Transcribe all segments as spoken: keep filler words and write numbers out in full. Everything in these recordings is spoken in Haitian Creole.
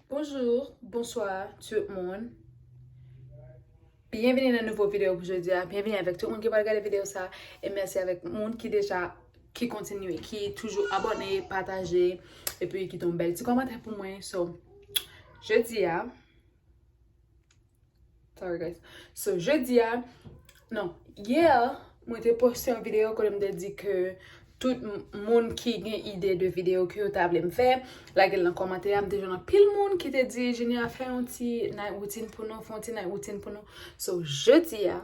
Bonjou, bonswa tout moun. Byenvini nan nouvo videyo pou jodi a. Byenvini avèk tout moun ki pral gade videyo sa. E mèsi avèk moun ki deja, ki kontinye, ki toujou abòne, pataje, epi ki ton bèl ti kòmantè pou mwen. So, jodi a, sorry guys. So, jodi a, non, yè, mwen te poste yon videyo kote m te di ke tout m- moun ki gen ide de videyo ke yo ta vle m fè, lage l nan kòmantè a. M te jwenn anpil moun ki te di, Junior, fè yon ti night routine pou nou, fè yon ti night routine pou nou. So, jodi a,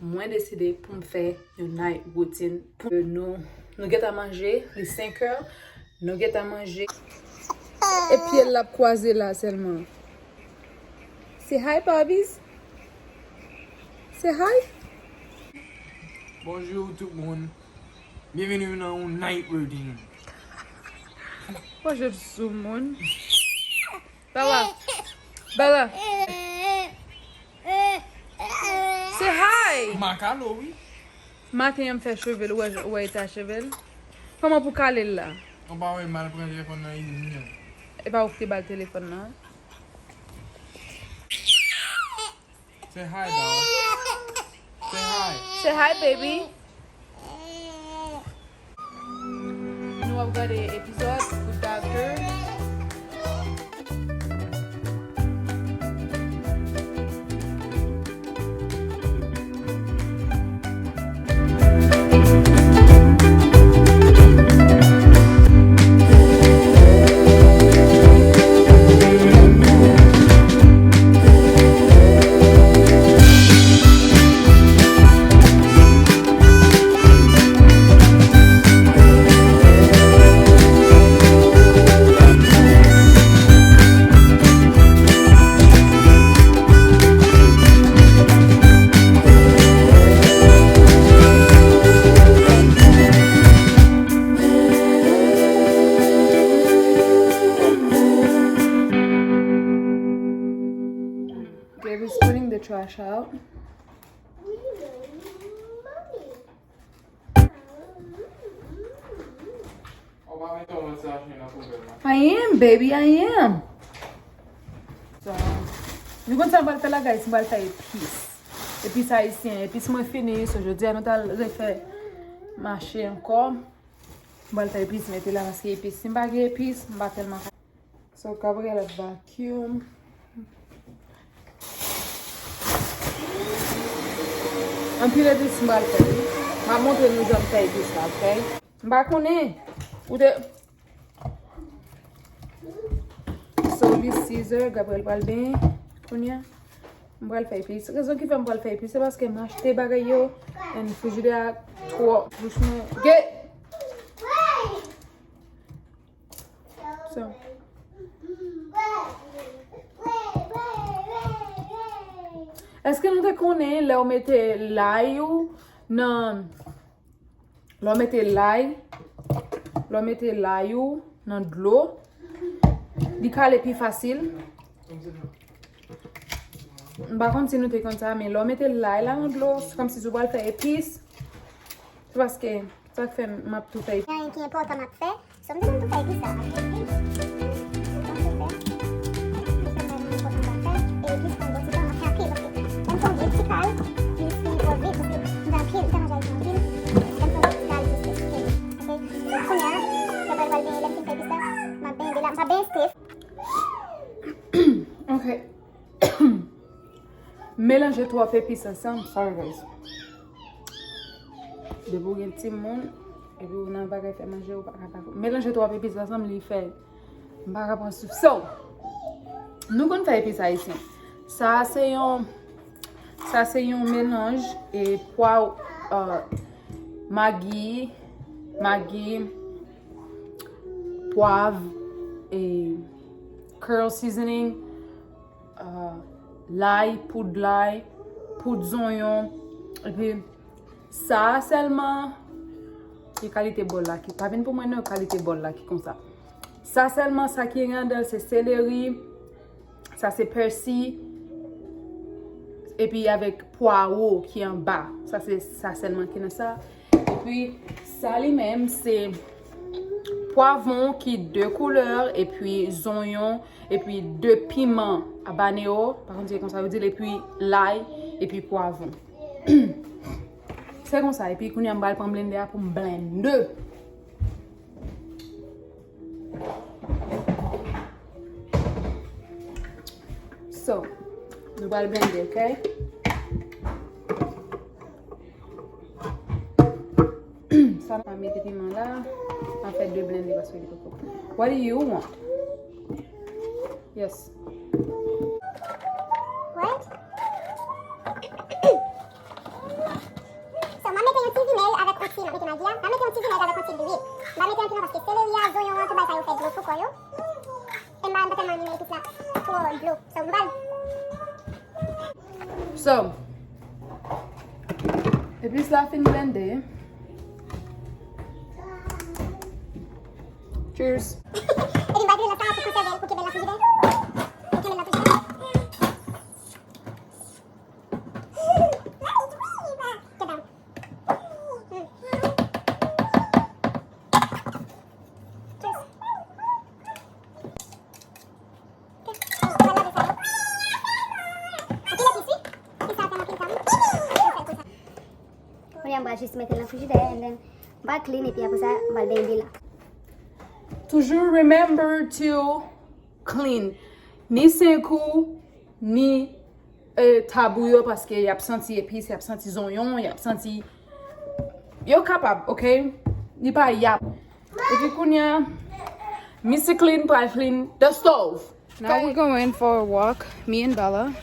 mwen deside pou m fè yon night routine pou nou. Nou gentan manje, li senkè, nou gentan manje. E pye l ap kwaze la sèlman. Say hi, Barbies. Say hi. Bonjou tout moun. Byenveni nan yon night routine. Mwen jwenn sou moun. Bella. Bella. Say hi. Makalo, wi. Maten an m fè cheve l, ou wè, ou wè eta cheve l. Kòman pou kale l la? Ou pa wè m al pran telefòn nan izin an. E pa ou ki te ba l telefòn nan? Say hi, dog. Say hi. Say hi, baby. Nou ap gade epizòd Good Doctor. Gabe is putting the trash out. I am, baby, I am. So, nou konn sa m pral fè la, guys, m pral fè epis. Epis ayisyen, epis mwen fini, so jodi a nou t al refè mache ankò. M pral fè epis mete la, paske epis, si m pa gen epis, m pa tèlman ka. So, Gabriel ap vacuum. Anpil epis m pral fè, wi. M ap montre nou jan m fè epis la, ok? M pa konnen. Ou te... So, li sis è, Gabriel pral benyen. Kounye a, m pral fè epis. Rezon ki fè m pral fè epis, se paske m achte bagay yo, and frijidè a twò. Bouch mwen. Get! So. Èske nou te konnen lè w mete lay ou nan, lè w mete lay, lè w mete lay ou nan dlo, li kale pi fasil? M pa konn si nou te konn sa, men lè w mete lay la nan dlo, se kòmsi si w pral fè epis. Se paske Sa k fè m ap tou fè. Gen anyen ki enpòtan m ap fè. So, m te konn tou fè epis la. Epis la enpòtan m ap fè. E epis la, bon, ti tan m ap fè anpil, paske lè m fè yon ti kal, li fin twò vit, paske m fè anpil, m fè manje ayisyen anpil. Lè m fè yon ti kal, jis esplike. Ok? So, kounye a, sa pral, pral benyen, lè m fin fè epis la, m ap benyen de la, m pa benyen strès. Ok. Melanje twòp epis ansanm, sorry guys. Depi w gen timoun, epi w nan bagay fè manje, ou pa ka pa melanje twòp epis ansanm, li fè m pa ka pran souf. So, nou konn fè epis ayisyen. Sa a se yon, sa se yon melanj e pwa, euh, magi, magi, pwav, e curry seasoning, euh, lay, poud lay, poud zonyon, epi sa a sèlman, ki kalite bòl la ki, pa vin pou mwen non, kalite bòl la ki konsa. Sa sèlman, sa ki gen anndan l, se seleri, sa se pèsi, epi avèk pwawo ki anba. Sa se sa sèlman ki nan sa. Epi sa li menm se pwavwon ki de koulè, epi zonyon, epi de piman habanero, pa konn si se konsa yo di l, epi lay, epi pwavwon. Se konsa, epi kounye a m pral pran blendè a pou m blende. So, nou pral blende, ok? Sa m ap mete piman la, m ap fè de blende paske li poko. What do you want? Yes. What? So, m ap mete yon ti vinèg avèk yon ti, m ap mete Magi a, m ap mete yon ti vinèg avèk yon ti lwil. M pa mete anpil non paske seleri a, zonyon an, tout bagay sa yo fè dlo pou kò yo. E m pa, m pa tèlman renmen epis la twò dlo. So, m pral So, epis la fin blende. Cheers. Epi m pa vle lòt sa pou konsève l, pou kenbe l nan frijidè. Pou kenbe l nan frijidè. Kenbe l. Cheers. Kounye a m pral jis mete l nan frijidè, and then m pral clean, epi apre sa, m pral benyen la. Toujou remember to clean. Ni senk ou, ni, eh, tab ou yo, paske y ap santi epis, y ap santi zonyon, y ap santi, yo kapab, ok? Li pa y ap. Epi kounye a, Mister Clean pral clean the stove. Now we're going for a walk, me and Bella.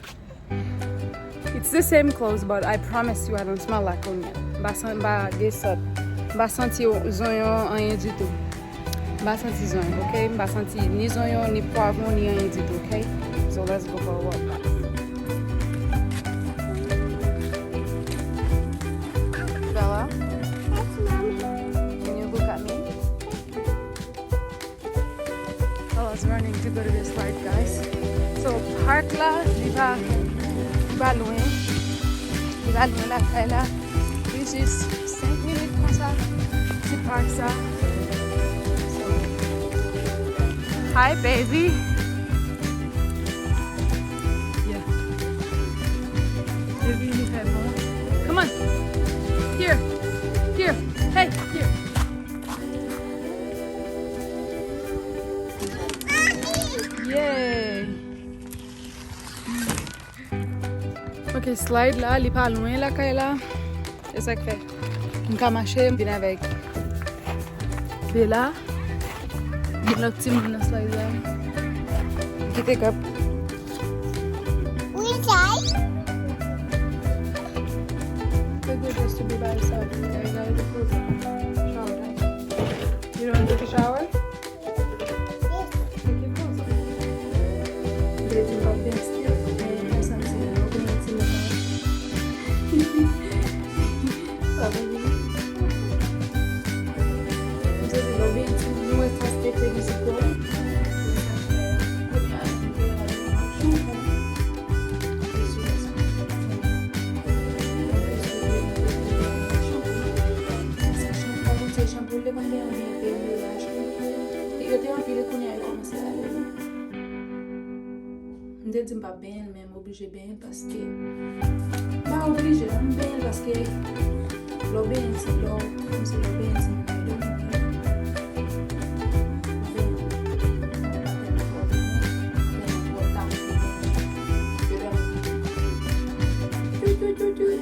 It's the same clothes, but I promise you I don't smell like onion. M pa san-, m pa desant. M pa santi zonyon, anyen ditou. M pa santi zonyon, ok? M pa santi ni zonyon, ni pwavwon, ni anyen ditou, ok? So let's go for a walk, guys. Bella? Yes, Mommy. Can you look at me? I was running to go to this light, guys. So, park la, li pa, li pa lwen. Li pa lwen lakay la. Li jis senk minit konsa. Ti park sa. So, hi, baby. Yeah. Baby, li fè bon. Come on. Here. Here. Hey, here. Yay! Ok, slide la, li pa lwen lakay la. Se sa k fè m ka mache, m vin avèk Bella. Gen lòt timoun nan slide la. Kite kòb. We try. So good just to be by yourself. You gotta, you gotta take a shower. You don't take a shower? Yes. Take your clothes off. Baby, you have been still. Yes, I'm seeing you. Open your teeth. Sa vle di, m sezi lè w byen ti moun, mwen fas te fè mizik pou ou. Chanpou, li te konn gen yon byen peye la, chanpou. Yo te anpile, kounye a yo kòmanse ale. M te di m p ap benyen l, men m oblije benyen l paske, m pa oblije non, m benyen l paske lè w benyen ti, lè w, kòmsi lè w benyen timoun yo dòmi byen. Ou benyen, pa tèlman twò benyen, tèlman twò ta pou benyen. Yo dòmi byen. Tut, tut, tut, tut.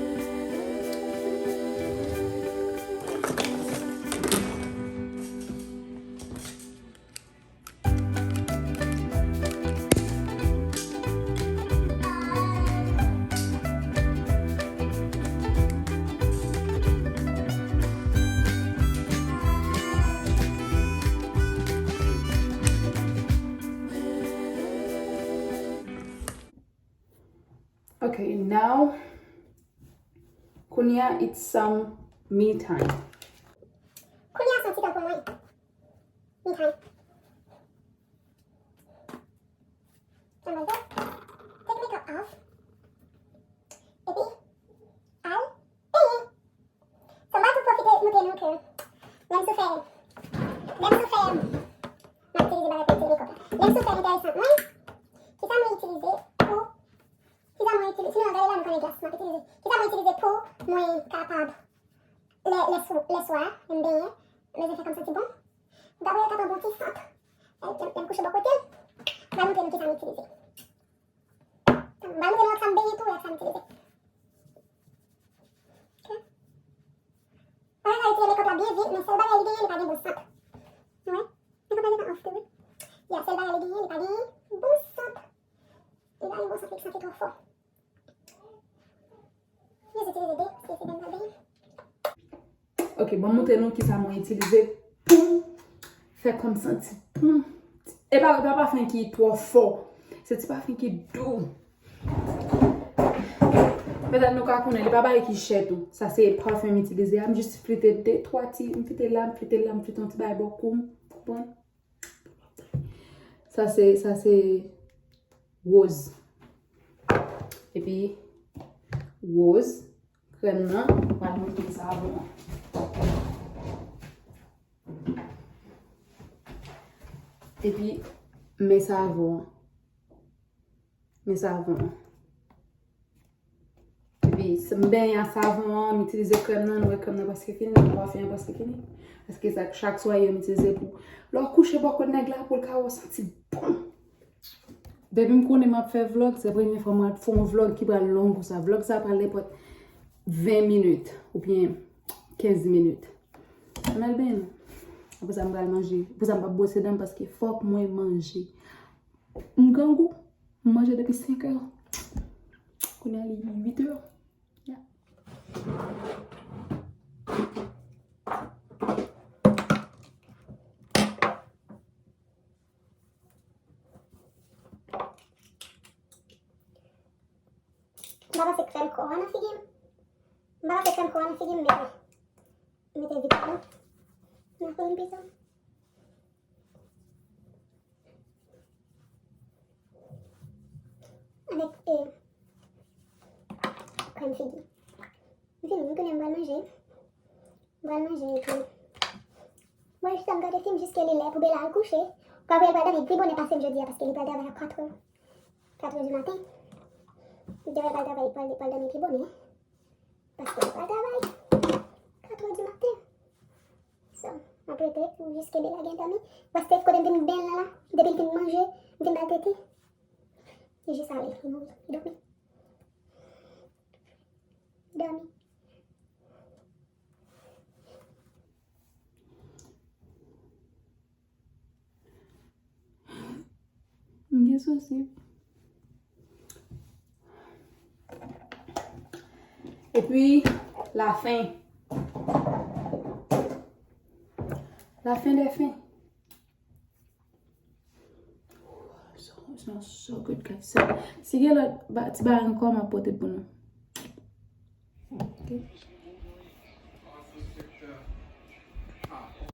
Okay, now, kounye a, it's some me time. Kounye a, se yon ti tan pou mwen. Me time. Ann, take makeup off. Epi, al benyen. So, m pral tou pwofite montre nou ke menm si w fè Lè m sou fè, m ap itilize bagay pou retire mekòp la. Lè m sou fè enteresan mwen, kisa mwen itilize pou, kisa mwen itilize, sinon gade la nou konnen glas m ap itilize. Kisa mwen itilize pou mwen kapab, lè, lè sou, lè swa, lè m benyen, lè zye fèk la m santi bon. Dapre yo ka pran bon ti sant. Lè, lè, lè m kouche bò kote l, m pral montre nou kisa m itilize. M pral montre nou ak sa m benyen tou, e ak sa m itilize. Ok. Bagay sa retire mekòp la byen vit, men sèl bagay li genyen, li pa gen bon sant. Ou wè? Mekòp la gentan off tou, wi. Ya, sèl bagay li genyen, li pa gen bon sant. Li pa gen bon sant, li santi twò fò. Jis itilize de, se, se de m pral benyen. Ok, bon, m montre nou kisa mwen itilize pou m fè kò m santi bon. E pa, e pa pafen ki twò fò. Se ti pafen ki dou. Petèt nou ka konnen, li pa bagay ki chè tou. Sa se pafen m itilize a. M jis flite de, twa ti, m flite la, m flite la, m flite yon ti bagay bò kou m. Konprann? Sa se, sa se woz. Epi, woz, krèm nan, m pral montre savon an. Epi, men savon an. Men savon an. Epi, s-, m benyen ak savon an, m itilize krèm nan, nou wè krèm nan prèske fini, pafen an prèske fini. Paske sa, chak sware m itilize pou, lè w kouche bò kot nèg la, pou l ka wè w santi bon. Depi m konnen m ap fè vlòg, se premye fwa m ap fè yon vlòg ki pral long konsa. Vlòg sa pral nenpòt ven minit oubyen kenz minit. Ann al benyen nou. Apre sa, m pral manje. Apre sa, m p ap bwose dan m paske fòk mwen manje. M grangou. M manje depi senk è. Kounye a li uit è. Ya. M pa pase krèm kò a nan figi m. M pa pase krèm kò a nan figi m, men mete vit non. Nan figi m pito. Avèk, e, krèm figi. M fini, m tounen m pral manje. M pral manje epi. Mwen jis ap gade fim jiske li lè pou Bella al kouche. Gabriel pral dòmi pi bonè pase m jodi a paske li pral travay a kat è. Kat è di maten. Li te pral travay, pral, pral dòmi pi bonè. Paske li pral travay. Kat è di maten. So, m ap rete pou jiske Bella gen dòmi. Paske kote m vin benyen la, depi l fin manje, m vin ba l tete. Li jis ale, li mouri, li dòmi. Li dòmi. M gen sousi. Epi, lafen. Lafen dè fen. So, so, so good, guys. So, si gen lòt ba-, ti bagay ankò, m ap pote pou nou. Ok.